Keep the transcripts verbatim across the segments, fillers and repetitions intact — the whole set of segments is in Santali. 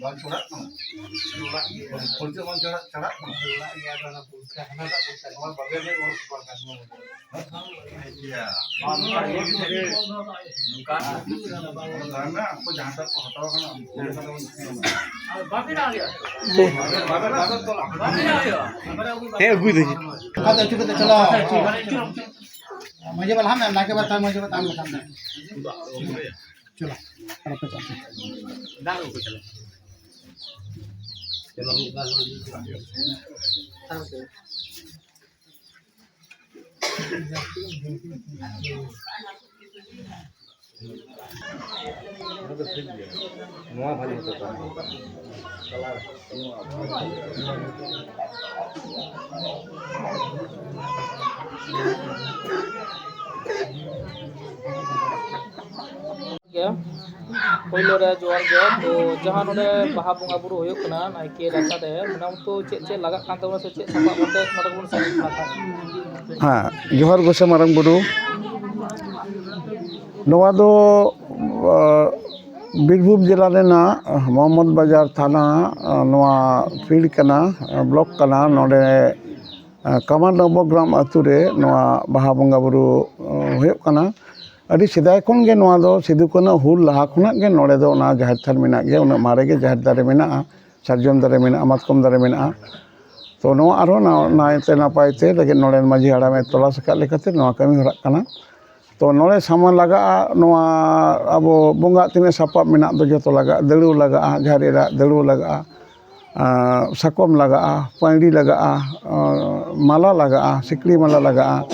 ᱵᱟᱝ ᱪᱷᱚᱲᱟᱜ ᱠᱟᱱᱟ᱾ ᱯᱷᱚᱞ ᱪᱮᱫ ᱵᱟᱝ ᱪᱷᱚᱲᱟᱜ, ᱪᱷᱚᱲᱟᱜ ᱠᱟᱱᱟ? ᱪᱷᱚᱲᱟᱜ ᱜᱮᱭᱟ, ᱟᱫᱚ ᱚᱱᱟ ᱯᱚᱨᱤᱥᱠᱟᱨ ᱦᱟᱱᱟᱴᱟᱜ ᱯᱚᱨᱤᱥᱠᱟᱨ, ᱱᱚᱣᱟ ᱵᱟᱵᱮᱨ ᱨᱮ ᱚᱞ ᱥᱩᱯᱟᱨ ᱠᱟᱱᱟ᱾ ᱤᱭᱟᱹ᱾ ᱱᱚᱝᱠᱟ᱾ ᱟᱫᱚ ᱫᱟᱢ ᱢᱮ, ᱟᱠᱚ ᱡᱟᱦᱟᱸᱴᱟᱜ ᱠᱚ ᱦᱟᱛᱟᱣ ᱠᱟᱱᱟ, ᱩᱱᱠᱩ ᱜᱮ ᱛᱟᱦᱞᱮ ᱵᱚᱱ ᱪᱤᱠᱟᱹᱭᱟ᱾ ᱦᱮᱸ, ᱟᱹᱜᱩᱭ ᱫᱟᱹᱧ᱾ ᱚᱠᱟ ᱛᱮ ᱟᱹᱪᱩᱨ ᱠᱟᱛᱮ ᱪᱟᱞᱟᱣ? ᱢᱟᱹᱡᱷᱤ ᱵᱟᱵᱟ ᱞᱟᱦᱟ ᱢᱮ, ᱱᱟᱭᱠᱮ ᱵᱟᱵᱟ ᱛᱟᱭᱚᱢ, ᱢᱟᱹᱡᱷᱤ ᱵᱟᱵᱟ ᱛᱟᱭᱚᱢ ᱞᱮᱠᱷᱟᱱ ᱫᱚ᱾ ᱪᱚᱞᱚ, ᱟᱨᱚ ᱯᱮ ᱪᱟᱞᱟᱜ ᱯᱮ᱾ ᱱᱚᱣᱟ ᱵᱷᱟᱞᱮ ᱦᱚᱛᱚ ᱠᱟᱱᱟ᱾ ᱜᱮ, ᱯᱳᱭᱞᱳ ᱨᱮ ᱡᱚᱦᱟᱨ ᱜᱮ᱾ ᱛᱚ, ᱡᱟᱦᱟᱸ ᱱᱚᱰᱮ ᱵᱟᱦᱟ ᱵᱚᱸᱜᱟ ᱵᱩᱨᱩ ᱦᱩᱭᱩᱜ ᱠᱟᱱᱟ ᱱᱟᱭᱠᱮ ᱨᱟᱪᱟᱨᱮ, ᱢᱚᱴᱟᱢᱩᱴᱤ ᱪᱮᱫ ᱪᱮᱫ ᱞᱟᱜᱟᱜ ᱠᱟᱱ ᱛᱟᱵᱚᱱᱟ ᱥᱮ ᱪᱮᱫ ᱥᱟᱯᱟᱵ ᱠᱟᱛᱮ ᱱᱚᱰᱮ ᱵᱚᱱ ᱥᱮᱱᱚᱜ ᱠᱟᱱᱟ? ᱦᱮᱸ, ᱡᱚᱦᱟᱨ ᱜᱚᱸᱥᱟᱭ ᱢᱟᱨᱟᱝ ᱵᱩᱨᱩ᱾ ᱱᱚᱣᱟ ᱫᱚ, ᱟ, ᱵᱤᱨᱵᱷᱩᱢ ᱡᱮᱞᱟ ᱨᱮᱱᱟᱜ ᱢᱚᱦᱚᱢᱢᱚᱫᱽ ᱵᱟᱡᱟᱨ ᱛᱷᱟᱱᱟ, ᱟ, ᱱᱚᱣᱟ ᱯᱷᱤᱞᱰ ᱠᱟᱱᱟ, ᱟ, ᱵᱞᱚᱠ ᱠᱟᱱᱟ᱾ ᱱᱚᱰᱮ, ᱟ, ᱠᱟᱢᱟᱨ ᱱᱚᱵᱚᱜᱨᱟᱢ ᱟᱹᱛᱩ ᱨᱮ ᱱᱚᱣᱟ ᱵᱟᱦᱟ ᱵᱚᱸᱜᱟ ᱵᱩᱨᱩ, ᱟ, ᱦᱩᱭᱩᱜ ᱠᱟᱱᱟ᱾ ᱟᱹᱰᱤ ᱥᱮᱫᱟᱭ ᱠᱷᱚᱱ ᱜᱮ ᱱᱚᱣᱟ ᱫᱚ ᱥᱤᱫᱩ ᱠᱟᱹᱱᱦᱩ ᱦᱩᱞ ᱞᱟᱦᱟ ᱠᱷᱚᱱᱟᱜ ᱜᱮ ᱱᱚᱰᱮ ᱫᱚ ᱚᱱᱟ ᱡᱟᱦᱮᱨ ᱛᱷᱟᱱ ᱢᱮᱱᱟᱜ ᱜᱮᱭᱟ᱾ ᱩᱱᱟᱹᱜ ᱢᱟᱨᱮ ᱜᱮ ᱡᱟᱦᱮᱨ ᱫᱟᱨᱮ ᱢᱮᱱᱟᱜᱼᱟ, ᱥᱟᱨᱡᱚᱢ ᱫᱟᱨᱮ ᱢᱮᱱᱟᱜᱼᱟ, ᱢᱟᱛᱠᱚᱢ ᱫᱟᱨᱮ ᱢᱮᱱᱟᱜᱼᱟ᱾ ᱛᱚ, ᱱᱚᱣᱟ ᱟᱨᱦᱚᱸ ᱱᱟ-, ᱱᱟᱭᱛᱮ ᱱᱟᱯᱟᱭ ᱛᱮ ᱞᱟᱹᱜᱤᱫ ᱱᱚᱰᱮᱱ ᱢᱟᱹᱡᱷᱤ ᱦᱟᱲᱟᱢᱮ ᱛᱚᱞᱟᱥ ᱟᱠᱟᱫ ᱞᱮᱠᱟᱛᱮ ᱱᱚᱣᱟ ᱠᱟᱹᱢᱤ ᱦᱚᱨᱟᱜ ᱠᱟᱱᱟ᱾ ᱛᱚ, ᱱᱚᱰᱮ ᱥᱟᱢᱟᱱ ᱞᱟᱜᱟᱜᱼᱟ, ᱱᱚᱣᱟ ᱟᱵᱚ ᱵᱚᱸᱜᱟᱜ ᱛᱤᱱᱟᱹᱜ ᱥᱟᱯᱟᱵ ᱢᱮᱱᱟᱜ ᱫᱚ ᱡᱚᱛᱚ ᱞᱟᱜᱟᱜᱼᱟ, ᱫᱟᱹᱲᱩᱣᱟᱹ ᱞᱟᱜᱟᱜᱼᱟ, ᱡᱟᱦᱮᱨ ᱮᱨᱟᱜ ᱫᱟᱹᱲᱩᱣᱟᱹ ᱞᱟᱜᱟᱜᱼᱟ, ᱟᱨ ᱥᱟᱠᱚᱢ ᱞᱟᱜᱟᱜᱼᱟ, ᱯᱟᱹᱭᱲᱤ ᱞᱟᱜᱟᱜᱼᱟ, ᱟᱨ ᱢᱟᱞᱟ ᱞᱟᱜᱟᱜᱼᱟ, ᱥᱤᱠᱲᱤ ᱢᱟᱞᱟ ᱞᱟᱜᱟᱜᱼᱟ,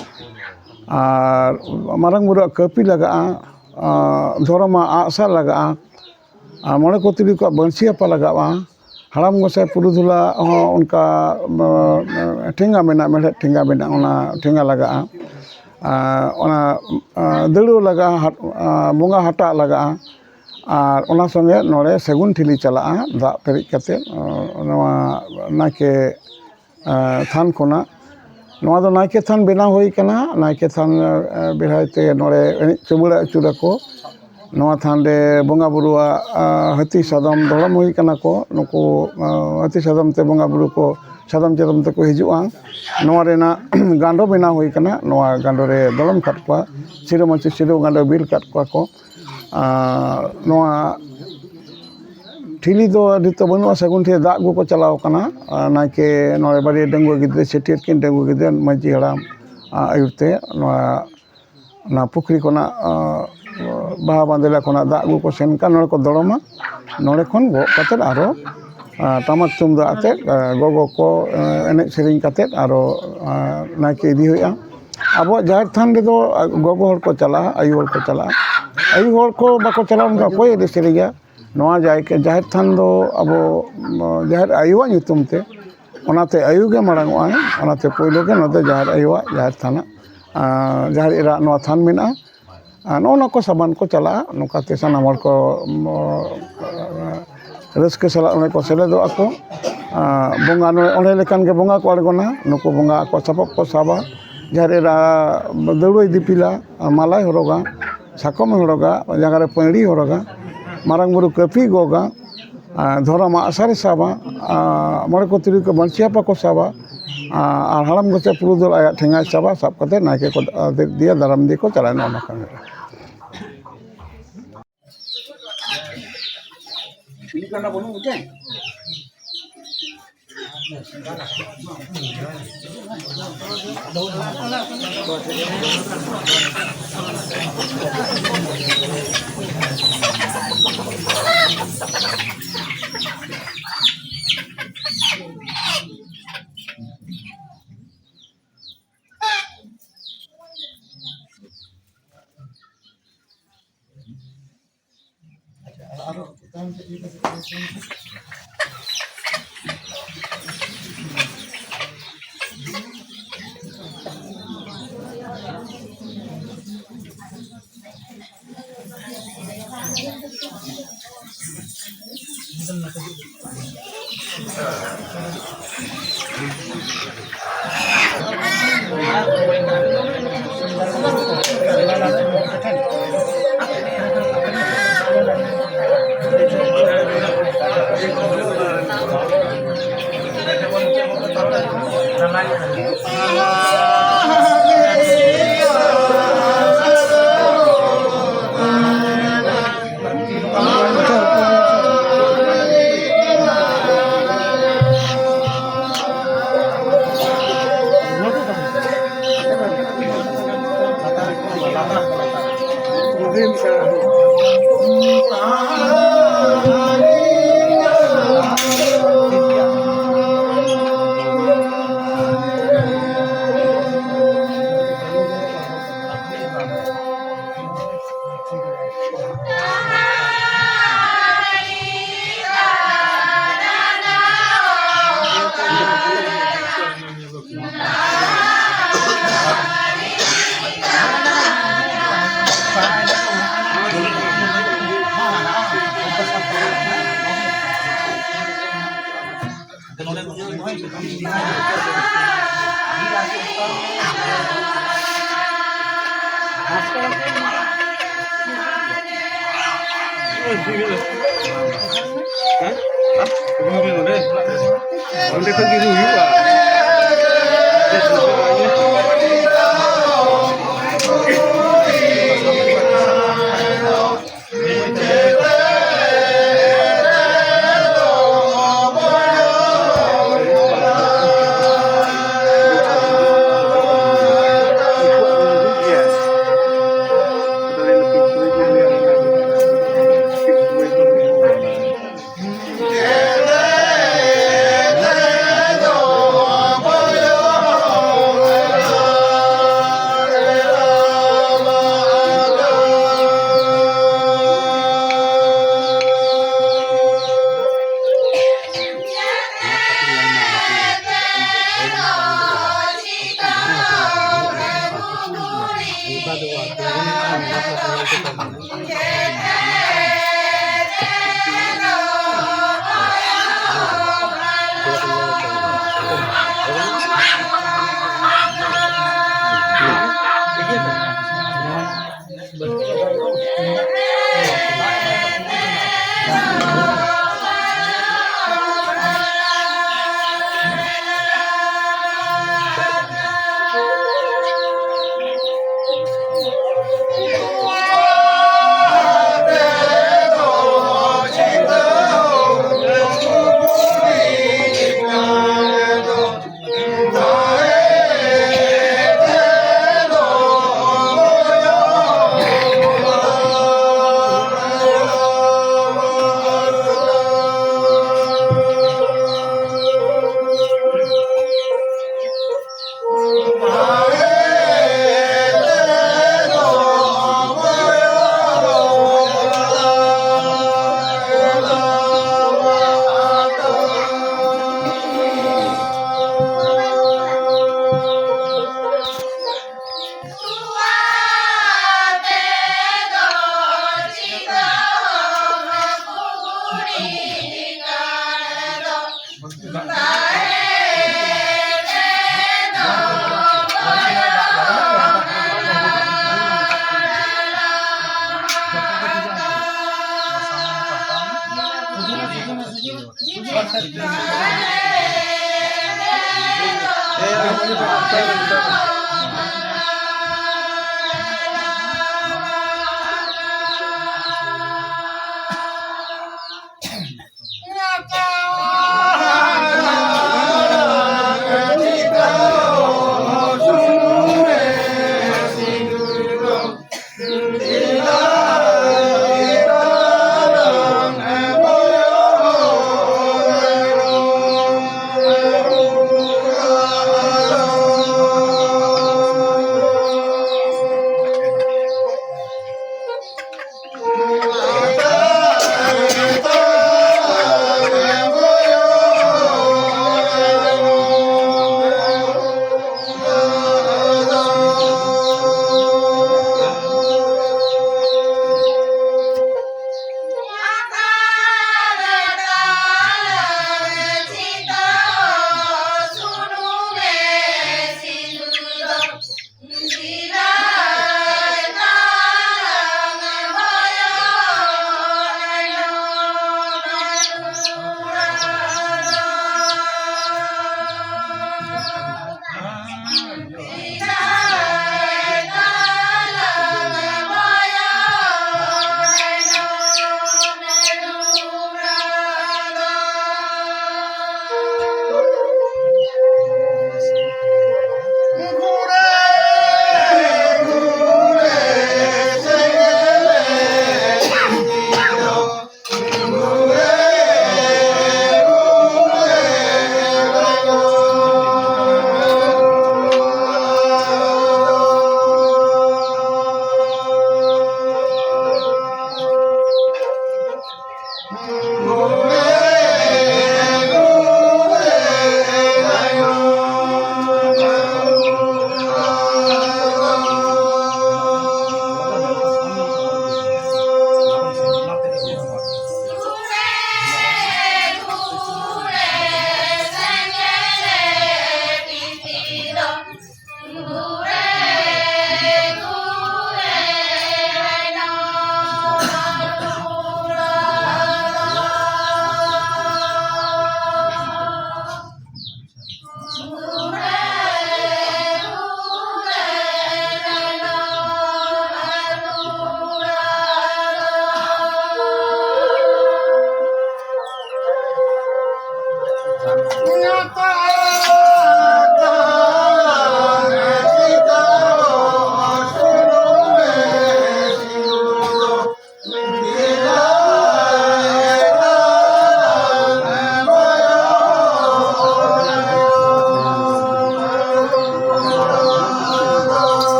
ᱟᱨ ᱢᱟᱨᱟᱝ ᱵᱩᱨᱩᱣᱟᱜ ᱠᱟᱹᱯᱤ ᱞᱟᱜᱟᱜᱼᱟ, ᱟᱨ ᱫᱷᱚᱨᱚᱢᱟᱜ ᱟᱜᱼᱥᱟᱨ ᱞᱟᱜᱟᱜᱼᱟ, ᱟᱨ ᱢᱚᱬᱮ ᱠᱚ ᱛᱩᱨᱩᱭ ᱠᱚᱣᱟᱜ ᱵᱟᱹᱲᱥᱤ ᱦᱟᱯᱟ ᱞᱟᱜᱟᱜᱼᱟ᱾ ᱦᱟᱲᱟᱢ ᱜᱚᱸᱥᱟᱭ ᱯᱩᱨᱩᱫᱷᱩᱞᱟᱜ ᱦᱚᱸ ᱚᱱᱠᱟ, ᱟᱸ, ᱴᱷᱮᱸᱜᱟ ᱢᱮᱱᱟᱜᱼᱟ, ᱢᱮᱲᱦᱮᱫ ᱴᱷᱮᱸᱜᱟ ᱢᱮᱱᱟᱜᱼᱟ, ᱚᱱᱟ ᱴᱷᱮᱸᱜᱟ ᱞᱟᱜᱟᱜᱼᱟ᱾ ᱟᱨ ᱚᱱᱟ, ᱟᱸ, ᱫᱟᱹᱲᱩᱣᱟᱹ ᱞᱟᱜᱟᱜᱼᱟ, ᱦᱟᱴ-, ᱟᱸ, ᱵᱚᱸᱜᱟ ᱦᱟᱴᱟᱜ ᱞᱟᱜᱟᱜᱼᱟ᱾ ᱟᱨ ᱚᱱᱟ ᱥᱚᱸᱜᱮ ᱱᱚᱰᱮ ᱥᱟᱹᱜᱩᱱ ᱴᱷᱤᱞᱤ ᱪᱟᱞᱟᱜᱼᱟ, ᱫᱟᱜ ᱯᱮᱨᱮᱡ ᱠᱟᱛᱮ, ᱟᱸ, ᱱᱚᱣᱟ ᱱᱟᱭᱠᱮ, ᱟᱸ, ᱛᱷᱟᱱ ᱠᱷᱚᱱᱟᱜ᱾ ᱱᱚᱣᱟ ᱫᱚ ᱱᱟᱭᱠᱮ ᱛᱷᱟᱱ ᱵᱮᱱᱟᱣ ᱦᱩᱭ ᱠᱟᱱᱟ᱾ ᱱᱟᱭᱠᱮ ᱛᱷᱟᱱ, ᱮ, ᱵᱮᱲᱦᱟᱭ ᱛᱮ ᱱᱚᱰᱮ ᱮᱱᱮᱡ ᱪᱩᱢᱟᱹᱲᱟ ᱟᱹᱪᱩᱨᱟᱠᱚ᱾ ᱱᱚᱣᱟ ᱛᱷᱟᱱ ᱨᱮ ᱵᱚᱸᱜᱟ ᱵᱩᱨᱩᱣᱟᱜ, ᱟ, ᱦᱟᱹᱛᱤ ᱥᱟᱫᱚᱢ ᱫᱚᱲᱚᱢ ᱦᱩᱭ ᱠᱟᱱᱟ ᱠᱚ᱾ ᱱᱩᱠᱩ, ᱟ, ᱦᱟᱹᱛᱤ ᱥᱟᱫᱚᱢ ᱛᱮ ᱵᱚᱸᱜᱟ ᱵᱩᱨᱩ ᱠᱚ ᱥᱟᱫᱚᱢ ᱪᱟᱫᱚᱢ ᱛᱮᱠᱚ ᱦᱤᱡᱩᱜᱼᱟ᱾ ᱱᱚᱣᱟ ᱨᱮᱱᱟᱜ ᱜᱟᱸᱰᱚ ᱵᱮᱱᱟᱣ ᱦᱩᱭ ᱠᱟᱱᱟ᱾ ᱱᱚᱣᱟ ᱜᱟᱸᱰᱚ ᱨᱮ ᱫᱚᱲᱚᱢ ᱠᱟᱫ ᱠᱚᱣᱟ, ᱥᱤᱨᱟᱹ ᱢᱟᱹᱪᱤ ᱥᱤᱨᱟᱹ ᱜᱟᱸᱰᱚ ᱵᱤᱞ ᱠᱟᱫ ᱠᱚᱣᱟ ᱠᱚ᱾ ᱟᱨ ᱱᱚᱣᱟ ᱴᱷᱤᱞᱤ ᱫᱚ ᱱᱤᱛᱚᱜ ᱵᱟᱹᱱᱩᱜᱼᱟ, ᱥᱟᱹᱜᱩᱱ ᱴᱷᱤᱞᱤ ᱫᱟᱜ ᱟᱹᱜᱩ ᱠᱚ ᱪᱟᱞᱟᱣ ᱠᱟᱱᱟ᱾ ᱟᱨ ᱱᱟᱭᱠᱮ ᱱᱚᱰᱮ ᱵᱟᱨᱭᱟ ᱰᱟᱺᱜᱩᱣᱟᱹ ᱜᱤᱫᱽᱨᱟᱹ, ᱪᱷᱟᱹᱴᱭᱟᱹᱨ ᱠᱤᱱ ᱰᱟᱺᱜᱩᱣᱟᱹ ᱜᱤᱫᱽᱨᱟᱹ ᱢᱟᱹᱡᱷᱤ ᱦᱟᱲᱟᱢ, ᱟ, ᱟᱹᱭᱩᱨ ᱛᱮ ᱱᱚᱣᱟ, ᱚᱱᱟ ᱯᱩᱠᱷᱨᱤ ᱠᱷᱚᱱᱟᱜ, ᱟ, ᱵᱟᱦᱟ ᱵᱟᱸᱫᱮᱞᱟ ᱠᱷᱚᱱᱟᱜ ᱫᱟᱜ ᱟᱹᱜᱩ ᱠᱚ ᱥᱮᱱ ᱠᱟᱱ, ᱱᱚᱰᱮ ᱠᱚ ᱫᱚᱲᱚᱢᱟ᱾ ᱱᱚᱰᱮ ᱠᱷᱚᱱ ᱜᱚᱜ ᱠᱟᱛᱮᱫ ᱟᱨᱚ, ᱟ, ᱴᱟᱢᱟᱠ ᱛᱩᱢᱫᱟᱜ ᱟᱛᱮᱫ, ᱟ, ᱜᱚᱜᱚ ᱠᱚ, ᱟ, ᱮᱱᱮᱡ ᱥᱮᱨᱮᱧ ᱠᱟᱛᱮᱫ ᱟᱨᱚ, ᱟ, ᱱᱟᱭᱠᱮ ᱤᱫᱤ ᱦᱩᱭᱩᱜᱼᱟ᱾ ᱟᱵᱚᱣᱟᱜ ᱡᱟᱦᱮᱨ ᱛᱷᱟᱱ ᱨᱮᱫᱚ, ᱟ, ᱜᱚᱜᱚ ᱦᱚᱲ ᱠᱚ ᱪᱟᱞᱟᱜᱼᱟ, ᱟᱭᱳ ᱦᱚᱲ ᱠᱚ ᱪᱟᱞᱟᱜᱼᱟ᱾ ᱟᱭᱳ ᱦᱚᱲ ᱠᱚ ᱵᱟᱠᱚ ᱪᱟᱞᱟᱣ ᱞᱮᱱᱠᱷᱟᱱ ᱚᱠᱚᱭ ᱮᱱᱮᱡ ᱥᱮᱨᱮᱧᱟ? ᱱᱚᱣᱟ ᱡᱟᱭᱜᱟ, ᱡᱟᱦᱮᱨ ᱛᱷᱟᱱ ᱫᱚ ᱟᱵᱚ, ᱡᱟᱦᱮᱨ ᱟᱭᱳᱣᱟᱜ ᱧᱩᱛᱩᱢ ᱛᱮ, ᱚᱱᱟᱛᱮ ᱟᱭᱳ ᱜᱮ ᱢᱟᱲᱟᱝ ᱚᱜᱼᱟᱭ᱾ ᱚᱱᱟᱛᱮ ᱯᱳᱭᱞᱳ ᱜᱮ ᱱᱚᱛᱮ ᱡᱟᱦᱮᱨ ᱟᱭᱳᱣᱟᱜ ᱡᱟᱦᱮᱨ ᱛᱷᱟᱱᱟᱜ, ᱟᱨ ᱡᱟᱦᱮᱨ ᱮᱨᱟᱣᱟᱜ ᱱᱚᱣᱟ ᱛᱷᱟᱱ ᱢᱮᱱᱟᱜᱼᱟ᱾ ᱟᱨ ᱱᱚᱜᱼᱚ ᱱᱚᱣᱟ ᱠᱚ ᱥᱟᱢᱟᱱ ᱠᱚ ᱪᱟᱞᱟᱜᱼᱟ᱾ ᱱᱚᱝᱠᱟᱛᱮ ᱥᱟᱱᱟᱢ ᱦᱚᱲ ᱠᱚ, ᱩᱢ, ᱨᱟᱹᱥᱠᱟᱹ ᱥᱟᱞᱟᱜ ᱚᱸᱰᱮ ᱠᱚ ᱥᱮᱞᱮᱫᱚᱜᱼᱟ ᱠᱚ᱾ ᱟᱨ ᱵᱚᱸᱜᱟ ᱱᱚᱰᱮ, ᱚᱸᱰᱮ ᱞᱮᱠᱟᱱ ᱜᱮ ᱵᱚᱸᱜᱟ ᱠᱚ ᱟᱬᱜᱚᱱᱟ᱾ ᱱᱩᱠᱩ ᱵᱚᱸᱜᱟ ᱟᱠᱚ ᱥᱟᱯᱟᱵ ᱠᱚ ᱥᱟᱵᱟ᱾ ᱡᱟᱦᱮᱨ ᱮᱨᱟ ᱫᱟᱹᱣᱲᱟᱹᱭ ᱫᱤᱯᱤᱞᱟ, ᱢᱟᱞᱟᱭ ᱦᱚᱨᱚᱜᱟ, ᱥᱟᱠᱚᱢᱮ ᱦᱚᱨᱚᱜᱟ, ᱡᱟᱸᱜᱟ ᱨᱮ ᱯᱟᱹᱲᱤ ᱦᱚᱨᱚᱜᱟ, ᱢᱟᱨᱟᱝ ᱵᱩᱨᱩ ᱠᱟᱹᱯᱤ ᱜᱚᱜᱟ, ᱟᱨ ᱫᱷᱚᱨᱚᱢ ᱟᱜᱼᱥᱟᱨᱮ ᱥᱟᱵᱟ, ᱟᱨ ᱢᱚᱬᱮ ᱠᱚ ᱛᱩᱨᱩᱭ ᱠᱚ ᱵᱟᱹᱲᱥᱤ ᱦᱟᱯᱟ ᱠᱚ ᱥᱟᱵᱟ, ᱟᱨ ᱦᱟᱲᱟᱢ ᱜᱚᱥᱟ ᱯᱩᱨᱩᱫᱷᱩᱞ ᱟᱭᱟᱜ ᱴᱷᱮᱸᱜᱟᱭ ᱥᱟᱵᱟ, ᱥᱟᱵ ᱠᱟᱛᱮ ᱱᱟᱭᱠᱮ ᱠᱚ ᱤᱫᱤᱭᱟ, ᱫᱟᱨᱟᱢ ᱤᱫᱤ ᱠᱚ ᱪᱟᱞᱟᱜᱼᱟ᱾ ᱱᱚᱜᱼᱚ ᱱᱚᱝᱠᱟ ᱢᱤᱫᱴᱟᱝ᱾ ᱚᱸᱰᱮ ᱠᱷᱚᱱ ᱜᱮ ᱦᱩᱭᱩᱜᱼᱟ᱾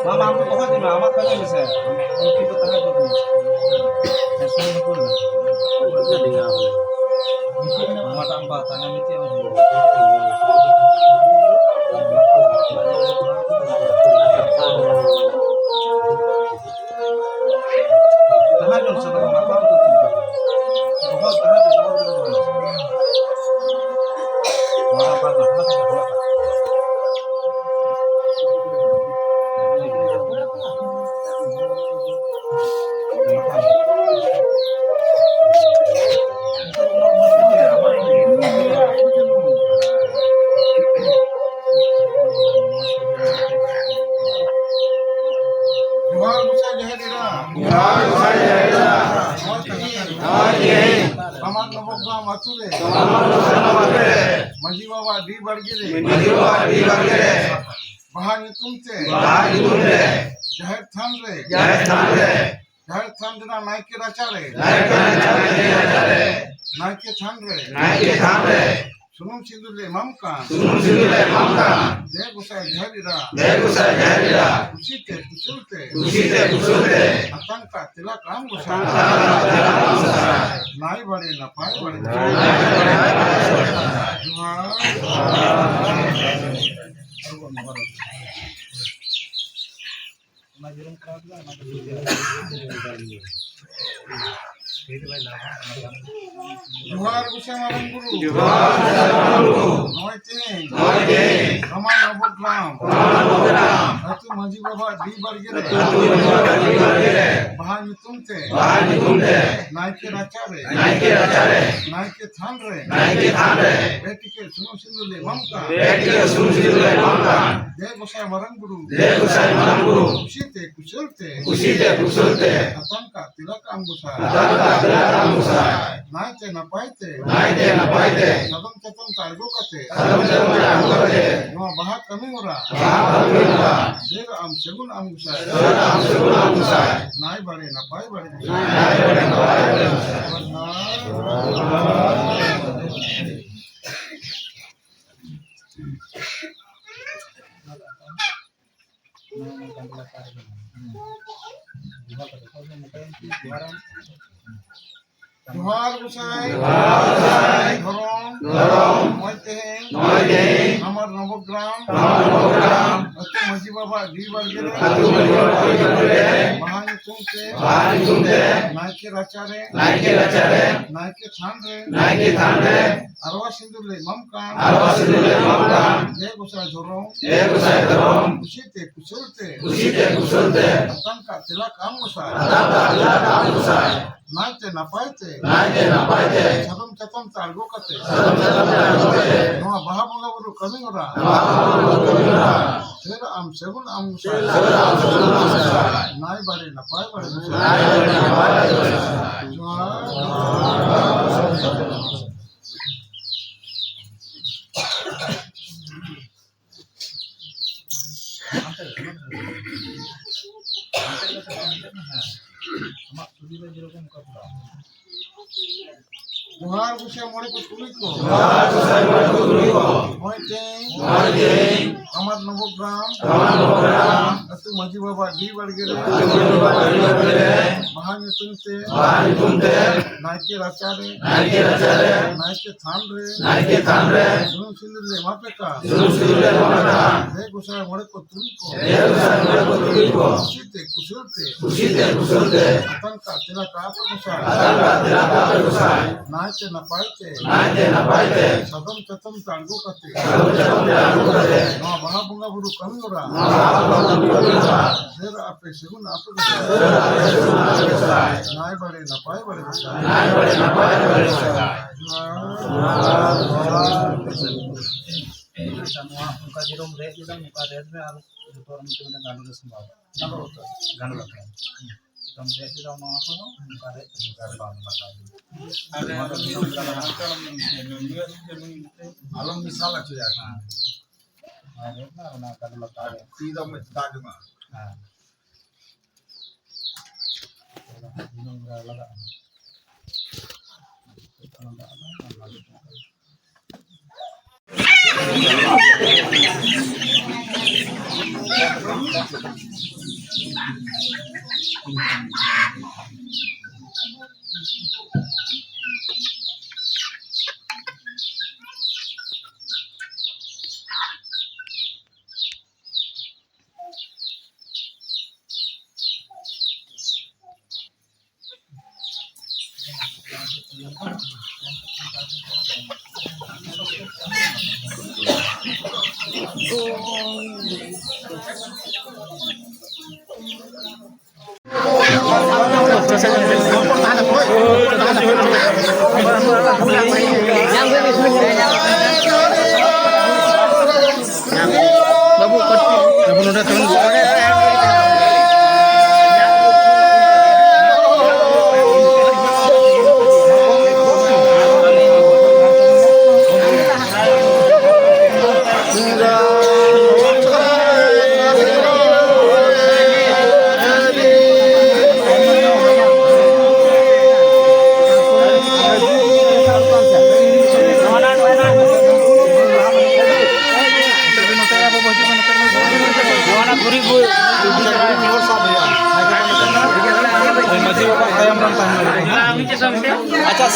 ᱢᱟᱢᱟ, ᱟᱢ ᱫᱚ ᱫᱚᱦᱚᱭ ᱢᱮ, ᱟᱢᱟᱜ ᱠᱟᱹᱢᱤ ᱢᱮᱥᱮ᱾ ᱩᱱᱠᱩ ᱫᱚ ᱛᱟᱦᱮᱸ ᱠᱚ ᱢᱮ᱾ ᱱᱚᱣᱟᱴᱟᱜ ᱮᱢ ᱵᱟᱛᱟ, ᱚᱱᱟ ᱢᱤᱫᱴᱮᱡ ᱮᱢ ᱦᱩᱭᱩᱜᱼᱟ᱾ ᱛᱟᱦᱮᱸ ᱦᱚᱪᱚᱱ ᱥᱮ, ᱵᱟᱠᱷᱟᱱ ᱵᱟᱠᱚ ᱟᱹᱛᱩ ᱛᱤᱭᱳᱜᱟ᱾ ᱫᱚᱦᱚ, ᱛᱟᱦᱮᱸ ᱦᱚᱪᱚᱱ, ᱫᱚᱦᱚ, ᱫᱚᱦᱚ, ᱫᱚᱦᱚ᱾ ᱱᱚᱣᱟ ᱵᱟᱝ, ᱦᱟᱱᱟ ᱛᱮᱜᱮ ᱫᱚᱦᱚ ᱠᱟᱜ᱾ ᱡᱚᱦᱟᱨ ᱜᱚᱸᱥᱟᱭ ᱡᱟᱦᱮᱨ ᱮᱨᱟ᱾ ᱡᱚᱦᱟᱨ ᱜᱚᱸᱥᱟᱭ ᱡᱟᱦᱮᱨ ᱮᱨᱟ᱾ ᱱᱚᱜᱼᱚᱭ ᱛᱮᱦᱮᱧ᱾ ᱱᱚᱜᱼᱚᱭ ᱛᱮᱦᱮᱧ᱾ ᱥᱟᱢᱟᱝ ᱱᱚᱵᱚᱜᱽᱨᱟᱢ ᱟᱹᱛᱩ ᱨᱮ᱾ ᱥᱟᱢᱟᱝ ᱱᱚᱵᱚᱜᱽᱨᱟᱢ ᱟᱹᱛᱩ ᱨᱮ᱾ ᱢᱟᱹᱡᱷᱤ ᱵᱟᱵᱟ ᱰᱤ ᱵᱟᱲᱜᱮ ᱨᱮ᱾ ᱢᱟᱹᱡᱷᱤ ᱵᱟᱵᱟ ᱰᱤ ᱵᱟᱲᱜᱮ ᱨᱮ᱾ ᱵᱟᱦᱟ ᱧᱩᱛᱩᱢ ᱛᱮ᱾ ᱵᱟᱦᱟ ᱧᱩᱛᱩᱢ ᱛᱮ᱾ ᱡᱟᱦᱮᱨ ᱛᱷᱟᱱ ᱨᱮ᱾ ᱡᱟᱦᱮᱨ ᱛᱷᱟᱱ ᱨᱮ᱾ ᱡᱟᱦᱮᱨ ᱛᱷᱟᱱ ᱨᱮᱱᱟᱜ ᱱᱟᱭᱠᱮ ᱨᱟᱪᱟ ᱨᱮ᱾ ᱱᱟᱭᱠᱮ ᱨᱟᱪᱟ ᱨᱮ᱾ ᱱᱟᱭᱠᱮ ᱛᱷᱟᱱ ᱨᱮ᱾ ᱱᱟᱭᱠᱮ ᱛᱷᱟᱱ ᱨᱮ᱾ ᱥᱩᱱᱩᱢ ᱥᱤᱸᱫᱩᱨ ᱞᱮ ᱮᱢᱟᱢ ᱠᱟᱱ᱾ ᱥᱩᱱᱩᱢ ᱥᱤᱸᱫᱩᱨ ᱞᱮ ᱮᱢᱟᱢ ᱠᱟᱱ᱾ ᱫᱮ ᱜᱚᱸᱥᱟᱭ ᱡᱟᱦᱮᱨ ᱮᱨᱟ᱾ ᱫᱮ ᱜᱚᱸᱥᱟᱭ ᱡᱟᱦᱮᱨ ᱮᱨᱟ᱾ ᱠᱩᱥᱤ ᱛᱮ ᱠᱩᱥᱟᱹᱞ ᱛᱮ᱾ ᱠᱩᱥᱤ ᱛᱮ ᱠᱩᱥᱟᱹᱞ ᱛᱮ᱾ ᱟᱛᱟᱝ ᱠᱟᱜ ᱛᱮᱞᱟ ᱠᱟᱢ ᱜᱚᱸᱥᱟᱭ᱾ ᱟᱛᱟᱝ ᱠᱟᱜ ᱛᱮᱞᱟ ᱠᱟᱢ ᱜᱚᱸᱥᱟᱭ᱾ ᱱᱟᱭ ᱵᱟᱲᱮ ᱱᱟᱯᱟᱭ ᱵᱟᱲᱮ᱾ ᱱᱟᱭ ᱵᱟᱲᱮ ᱱᱟᱯᱟᱭ ᱵᱟᱲᱮ᱾ ᱡᱚᱦᱟᱨ᱾ ᱚᱱᱟ ᱡᱮᱨᱚᱢ ᱠᱚᱨᱟᱣ ᱠᱮᱫᱟ, ᱚᱱᱟ ᱜᱮ ᱴᱷᱤᱠ ᱜᱮᱭᱟ᱾ ᱡᱚᱦᱟᱨ ᱜᱚᱸᱥᱟᱭ ᱢᱟᱨᱟᱝ ᱵᱩᱨᱩ᱾ ᱡᱚᱦᱟᱨ ᱜᱚᱸᱥᱟᱭ ᱢᱟᱨᱟᱝ ᱵᱩᱨᱩ᱾ ᱱᱚᱜᱼᱚᱭ ᱛᱮᱦᱮᱧ ᱱᱚᱜᱼᱚᱭ ᱛᱮᱦᱮᱧ ᱫᱷᱟᱢᱟ ᱱᱚᱵᱚᱜᱨᱟᱢ ᱫᱷᱟᱢᱟ ᱱᱚᱵᱚᱜᱨᱟᱢ ᱟᱹᱛᱩ ᱢᱟᱹᱡᱷᱤ ᱵᱟᱵᱟ ᱰᱤ ᱵᱟᱲᱜᱮ ᱨᱮ ᱟᱹᱛᱩ ᱢᱟᱹᱡᱷᱤ ᱵᱟᱵᱟ ᱰᱤ ᱵᱟᱲᱜᱮ ᱨᱮ ᱵᱟᱦᱟ ᱧᱩᱛᱩᱢ ᱛᱮ ᱵᱟᱦᱟ ᱧᱩᱛᱩᱢ ᱛᱮ ᱱᱟᱭᱠᱮ ᱨᱟᱪᱟ ᱨᱮ ᱱᱟᱭᱠᱮ ᱨᱟᱪᱟ ᱨᱮ ᱱᱟᱭᱠᱮ ᱛᱷᱟᱱ ᱨᱮ ᱱᱟᱭᱠᱮ ᱛᱷᱟᱱ ᱨᱮ ᱯᱮ ᱴᱤᱠᱟᱹ ᱥᱩᱱᱩᱢ ᱥᱤᱸᱫᱩᱨ ᱞᱮ ᱮᱢᱟᱢ ᱠᱟᱱ᱾ ᱯᱮ ᱴᱤᱠᱟᱹ ᱥᱩᱱᱩᱢ ᱥᱤᱸᱫᱩᱨ ᱞᱮ ᱮᱢᱟᱢ ᱠᱟᱱ᱾ ᱫᱮ ᱜᱚᱸᱥᱟᱭ ᱢᱟᱨᱟᱝ ᱵᱩᱨᱩ᱾ ᱫᱮ ᱜᱚᱸᱥᱟᱭ ᱢᱟᱨᱟᱝ ᱵᱩᱨᱩ᱾ ᱠᱩᱥᱤ ᱛᱮ ᱠᱩᱥᱟᱹᱞ ᱛᱮ᱾ ᱠᱩᱥᱤ ᱛᱮ ᱠᱩᱥᱟᱹᱞ ᱛᱮ᱾ ᱦᱟᱛᱟᱝ ᱠᱟᱜ ᱛᱤᱞᱟ ᱠᱟᱜ ᱟᱢ ᱜᱚᱸᱥᱟᱭ᱾ ᱦᱟᱛᱟᱝ ᱠᱟᱜ ᱛᱤᱞᱟ ᱠᱟᱜ ᱟᱢ ᱜᱚᱸᱥᱟᱭ᱾ ᱱᱟᱭᱛᱮ ᱱᱟᱯᱟᱭ ᱛᱮ᱾ ᱱᱟᱭᱛᱮ ᱱᱟᱯᱟᱭ ᱛᱮ᱾ ᱥᱟᱫᱚᱢ ᱪᱟᱛᱚᱢ ᱛᱮ ᱟᱬᱜᱚ ᱠᱟᱛᱮ᱾ ᱥᱟᱫᱚᱢ ᱪᱟᱛᱚᱢ ᱛᱮ ᱟᱬᱜᱚ ᱠᱟᱛᱮ᱾ ᱱᱚᱣᱟ ᱵᱟᱦᱟ ᱠᱟᱹᱢᱤ ᱦᱚᱨᱟ᱾ ᱵᱟᱦᱟ ᱠᱟᱹᱢᱤ ᱦᱚᱨᱟ᱾ ᱥᱟᱹᱨ ᱟᱢ ᱥᱟᱹᱜᱩᱱ ᱟᱢ ᱜᱚᱸᱥᱟᱭ᱾ ᱥᱟᱹᱨ ᱟᱢ ᱥᱟᱹᱜᱩᱱ ᱟᱢ ᱜᱚᱸᱥᱟᱭ᱾ ᱱᱟᱭ ᱵᱟᱲᱮ ᱱᱟᱯᱟᱭ ᱵᱟᱲᱮ ᱜᱚᱸᱥᱟᱭ᱾ ᱱᱟᱭ ᱵᱟᱲᱮ ᱱᱟᱯᱟᱭ ᱵᱟᱲᱮ ᱜᱚᱸᱥᱟᱭ᱾ ᱡᱚᱦᱟᱨ ᱜᱚᱸᱥᱟᱭ᱾ ᱡᱚᱦᱟᱨ ᱜᱚᱸᱥᱟᱭ᱾ ᱫᱷᱚᱨᱚᱢ᱾ ᱫᱷᱚᱨᱚᱢ᱾ ᱱᱚᱜᱼᱚᱭ ᱛᱮᱦᱮᱧ᱾ ᱱᱚᱜᱼᱚᱭ ᱛᱮᱦᱮᱧ᱾ ᱟᱢᱟᱨ ᱱᱚᱵᱚᱜᱨᱟᱢ᱾ ᱟᱢᱟᱨ ᱱᱚᱵᱚᱜᱨᱟᱢ᱾ ᱟᱹᱛᱩ ᱢᱟᱹᱡᱷᱤ ᱵᱟᱵᱟ ᱰᱤ ᱵᱟᱲᱜᱮ ᱨᱮ᱾ ᱟᱹᱛᱩ ᱢᱟᱹᱡᱷᱤ ᱵᱟᱵᱟ ᱰᱤ ᱵᱟᱲᱜᱮ ᱨᱮ᱾ ᱵᱟᱦᱟ ᱧᱩᱛᱩᱢ ᱛᱮ᱾ ᱵᱟᱦᱟ ᱧᱩᱛᱩᱢ ᱛᱮ᱾ ᱱᱟᱭᱠᱮ ᱨᱟᱪᱟ ᱨᱮ᱾ ᱱᱟᱭᱠᱮ ᱨᱟᱪᱟ ᱨᱮ᱾ ᱱᱟᱭᱠᱮ ᱛᱷᱟᱱ ᱨᱮ᱾ ᱱᱟᱭᱠᱮ ᱛᱷᱟᱱ ᱨᱮ᱾ ᱟᱨᱣᱟ ᱥᱤᱸᱫᱩᱨ ᱞᱮ ᱮᱢᱟᱢ ᱠᱟᱱ᱾ ᱟᱨᱣᱟ ᱥᱤᱸᱫᱩᱨ ᱞᱮ ᱮᱢᱟᱢ ᱠᱟᱱ᱾ ᱫᱮ ᱜᱚᱸᱥᱟᱭ ᱫᱷᱚᱨᱚᱢ᱾ ᱫᱮ ᱜᱚᱸᱥᱟᱭ ᱫᱷᱚᱨᱚᱢ᱾ ᱠᱩᱥᱤ ᱛᱮ ᱠᱩᱥᱟᱹᱞ ᱛᱮ᱾ ᱠᱩᱥᱤ ᱛᱮ ᱠᱩᱥᱟᱹᱞ ᱛᱮ᱾ ᱦᱟᱛᱟᱝ ᱠᱟᱜ ᱛᱤᱞᱟ ᱠᱟᱜ ᱟᱢ ᱜᱚᱸᱥᱟᱭ᱾ ᱦᱟᱛᱟᱝ ᱠᱟᱜ ᱛᱤᱞᱟ ᱠᱟᱜ ᱟᱢ ᱜᱚᱸᱥᱟᱭ᱾ ᱱᱟᱭᱛᱮ ᱱᱟᱯᱟᱭ ᱛᱮ᱾ ᱱᱟᱭᱛᱮ ᱱᱟᱯᱟᱭ ᱛᱮ᱾ ᱥᱟᱫᱚᱢ ᱪᱟᱛᱚᱢ ᱛᱮ ᱟᱬᱜᱚ ᱠᱟᱛᱮ᱾ ᱥᱟᱫᱚᱢ ᱪᱟᱛᱚᱢ ᱛᱮ ᱟᱬᱜᱚ ᱠᱟᱛᱮ᱾ ᱱᱚᱣᱟ ᱵᱟᱦᱟ ᱵᱚᱸᱜᱟ ᱵᱩᱨᱩ ᱠᱟᱹᱢᱤ ᱦᱚᱨᱟ᱾ ᱱᱚᱣᱟ ᱵᱟᱦᱟ ᱵᱚᱸᱜᱟ ᱵᱩᱨᱩ ᱠᱟᱹᱢᱤ ᱦᱚᱨᱟ᱾ ᱥᱟᱹᱨ ᱟᱢ ᱥᱟᱹᱜᱩᱱ ᱟᱢ ᱜᱚᱸᱥᱟᱭ᱾ ᱥᱟᱹᱨ ᱟᱢ ᱥᱟᱹᱜᱩᱱ ᱟᱢ ᱜᱚᱸᱥᱟᱭ᱾ ᱱᱟᱭ ᱵᱟᱲᱮ ᱱᱟᱯᱟᱭ ᱵᱟᱲᱮ ᱜᱚᱸᱥᱟᱭ᱾ ᱱᱟᱭ ᱵᱟᱲᱮ ᱱᱟᱯᱟᱭ ᱵᱟᱲᱮ ᱜᱚᱸᱥᱟᱭ᱾ ᱡᱚᱦᱟᱨ᱾ ᱡᱚᱦᱟᱨ ᱜᱚᱸᱥᱟᱭ ᱢᱚᱬᱮ ᱠᱚ ᱛᱩᱨᱩᱭ ᱠᱚ᱾ ᱡᱚᱦᱟᱨ ᱜᱚᱸᱥᱟᱭ ᱢᱚᱬᱮ ᱠᱚ ᱛᱩᱨᱩᱭ ᱠᱚ᱾ ᱱᱚᱜᱼᱚᱭ ᱛᱮᱦᱮᱧ᱾ ᱱᱚᱜᱼᱚᱭ ᱛᱮᱦᱮᱧ᱾ ᱟᱢᱟᱨ ᱱᱚᱵᱚᱜᱨᱟᱢ᱾ ᱟᱢᱟᱨ ᱱᱚᱵᱚᱜᱨᱟᱢ᱾ ᱟᱹᱛᱩ ᱢᱟᱹᱡᱷᱤ ᱵᱟᱵᱟ ᱰᱤ ᱵᱟᱲᱜᱮ ᱨᱮ, ᱟᱹᱛᱩ ᱢᱟᱹᱡᱷᱤ ᱵᱟᱵᱟ ᱰᱤ ᱵᱟᱲᱜᱮ ᱨᱮ, ᱵᱟᱦᱟ ᱧᱩᱛᱩᱢ ᱛᱮ, ᱵᱟᱦᱟ ᱧᱩᱛᱩᱢ ᱛᱮ, ᱱᱟᱭᱠᱮ ᱨᱟᱪᱟ ᱨᱮ, ᱱᱟᱭᱠᱮ ᱨᱟᱪᱟ ᱨᱮ, ᱱᱟᱭᱠᱮ ᱛᱷᱟᱱ ᱨᱮ, ᱱᱟᱭᱠᱮ ᱛᱷᱟᱱ ᱨᱮ, ᱥᱩᱱᱩᱢ ᱥᱤᱸᱫᱩᱨ ᱞᱮ ᱮᱢᱟ ᱯᱮ ᱠᱟᱱ, ᱥᱩᱱᱩᱢ ᱥᱤᱸᱫᱩᱨ ᱞᱮ ᱮᱢᱟ ᱯᱮ ᱠᱟᱱ, ᱦᱮ ᱜᱚᱸᱥᱟᱭ ᱢᱚᱬᱮ ᱠᱚ ᱛᱩᱨᱩᱭ ᱠᱚ, ᱦᱮ ᱜᱚᱸᱥᱟᱭ ᱢᱚᱬᱮ ᱠᱚ ᱛᱩᱨᱩᱭ ᱠᱚ, ᱠᱩᱥᱤ ᱛᱮ ᱠᱩᱥᱟᱹᱞ ᱛᱮ, ᱠᱩᱥᱤ ᱛᱮ ᱠᱩᱥᱟᱹᱞ ᱛᱮ, ᱟᱛᱟᱝ ᱠᱟᱜ ᱛᱮᱞᱟ ᱠᱟᱜ ᱯᱮ ᱜᱚᱸᱥᱟᱭ, ᱟᱛᱟᱝ ᱠᱟᱜ ᱛᱮᱞᱟ ᱠᱟᱜ ᱯᱮ ᱜᱚᱸᱥᱟᱭ, ᱱᱟᱭᱛᱮ ᱱᱟᱯᱟᱭ ᱛᱮ, ᱱᱟᱭᱛᱮ ᱱᱟᱯᱟᱭ ᱛᱮ, ᱥᱟᱫᱚᱢ ᱪᱟᱛᱚᱢ ᱛᱮ ᱟᱬᱜᱚ ᱠᱟᱛᱮ, ᱥᱟᱫᱚᱢ ᱪᱟᱛᱚᱢ ᱛᱮ ᱟᱬᱜᱚ ᱠᱟᱛᱮ, ᱱᱚᱣᱟ ᱵᱟᱦᱟ ᱵᱚᱸᱜᱟ ᱵᱩᱨᱩ ᱠᱟᱹᱢᱤ ᱦᱚᱨᱟ, ᱱᱚᱣᱟ ᱵᱟᱦᱟ ᱵᱚᱸᱜᱟ ᱵᱩᱨᱩ ᱠᱟᱹᱢᱤ ᱦᱚᱨᱟ, ᱥᱮᱨ ᱟᱯᱮ ᱥᱮᱜᱩᱱ ᱟᱯᱮ ᱜᱚᱸᱥᱟᱭ, ᱥᱮᱨ ᱟᱯᱮ ᱥᱮᱜᱩᱱ ᱟᱯᱮ ᱜᱚᱸᱥᱟᱭ, ᱱᱟᱭ ᱵᱟᱲᱮ ᱱᱟᱯᱟᱭ ᱵᱟᱲᱮ ᱜᱚᱸᱥᱟᱭ, ᱱᱟᱭ ᱵᱟᱲᱮ ᱱᱟᱯᱟᱭ ᱵᱟᱲᱮ ᱜᱚᱸᱥᱟᱭ᱾ ᱡᱚᱦᱟᱨ᱾ ᱟᱪᱪᱷᱟ, ᱱᱚᱣᱟ ᱚᱱᱠᱟ ᱡᱮᱨᱚᱠᱚᱢ ᱨᱮᱫ ᱠᱮᱫᱟᱢ, ᱚᱱᱠᱟ ᱨᱮᱫ ᱢᱮ ᱟᱨ ᱡᱚᱛᱚ ᱦᱚᱲ ᱢᱤᱫᱴᱮᱱ ᱢᱤᱫᱴᱮᱱ ᱜᱟᱸᱰᱚ ᱨᱮ ᱥᱟᱢᱵᱟᱣ᱾ ᱜᱟᱸᱰᱚ ᱩᱛᱟᱹᱨ᱾ ᱜᱟᱸᱰᱚ ᱩᱛᱟᱹᱨ᱾ ᱪᱮᱛᱟᱱ ᱨᱮ ᱪᱮᱫᱟᱜ ᱱᱚᱣᱟ ᱠᱚᱫᱚ ᱚᱱᱠᱟ ᱨᱮ ᱵᱟᱝ ᱞᱟᱜᱟᱣ ᱦᱩᱭᱩᱜᱼᱟ᱾ ᱟᱨ ᱱᱚᱣᱟ ᱫᱚ ᱱᱤᱭᱚᱢ ᱠᱟᱱᱟ᱾ ᱟᱞᱚᱢ ᱢᱮᱥᱟᱞ ᱦᱚᱪᱚᱭᱟ᱾ ᱦᱮᱸ᱾ ᱱᱚᱣᱟ ᱨᱮ ᱚᱱᱟ ᱜᱟᱸᱰᱚ ᱞᱟᱛᱟᱨ ᱨᱮ᱾ ᱛᱤ ᱫᱚ ᱢᱤᱫ ᱫᱟᱜ ᱡᱚᱝᱟ᱾ ᱦᱮᱸ᱾ ᱱᱚᱝᱨᱟ ᱞᱟᱜᱟᱜᱼᱟ᱾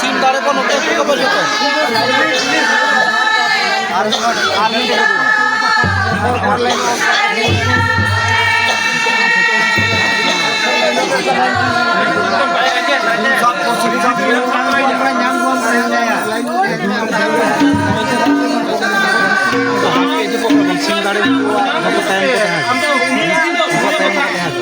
ᱥᱤᱢ ᱫᱟᱲᱮ ᱠᱚ ᱱᱚᱛᱮ ᱠᱚ ᱡᱚᱛᱚ᱾ ᱟᱨ ᱟᱨ ᱢᱤᱫᱴᱮᱡ ᱥᱤᱢ ᱫᱟᱲᱮ ᱠᱚᱣᱟᱜ ᱡᱚᱛᱚ ᱛᱟᱭᱚᱢ ᱠᱚ ᱛᱟᱦᱮᱸ ᱠᱟᱱᱟ᱾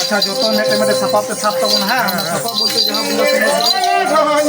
ᱟᱪᱪᱷᱟ, ᱡᱚᱛᱚ ᱢᱤᱫᱴᱮᱱ ᱢᱤᱫᱴᱮᱱ ᱥᱟᱯᱟᱵ ᱛᱮ ᱥᱟᱵ ᱛᱟᱵᱚᱱ ᱦᱟᱸᱜ᱾ ᱚᱱᱟ ᱥᱟᱯᱟᱵ ᱵᱚᱞᱛᱮ ᱡᱟᱦᱟᱸ ᱵᱚᱸᱜᱟ ᱥᱚᱢᱟᱡᱽ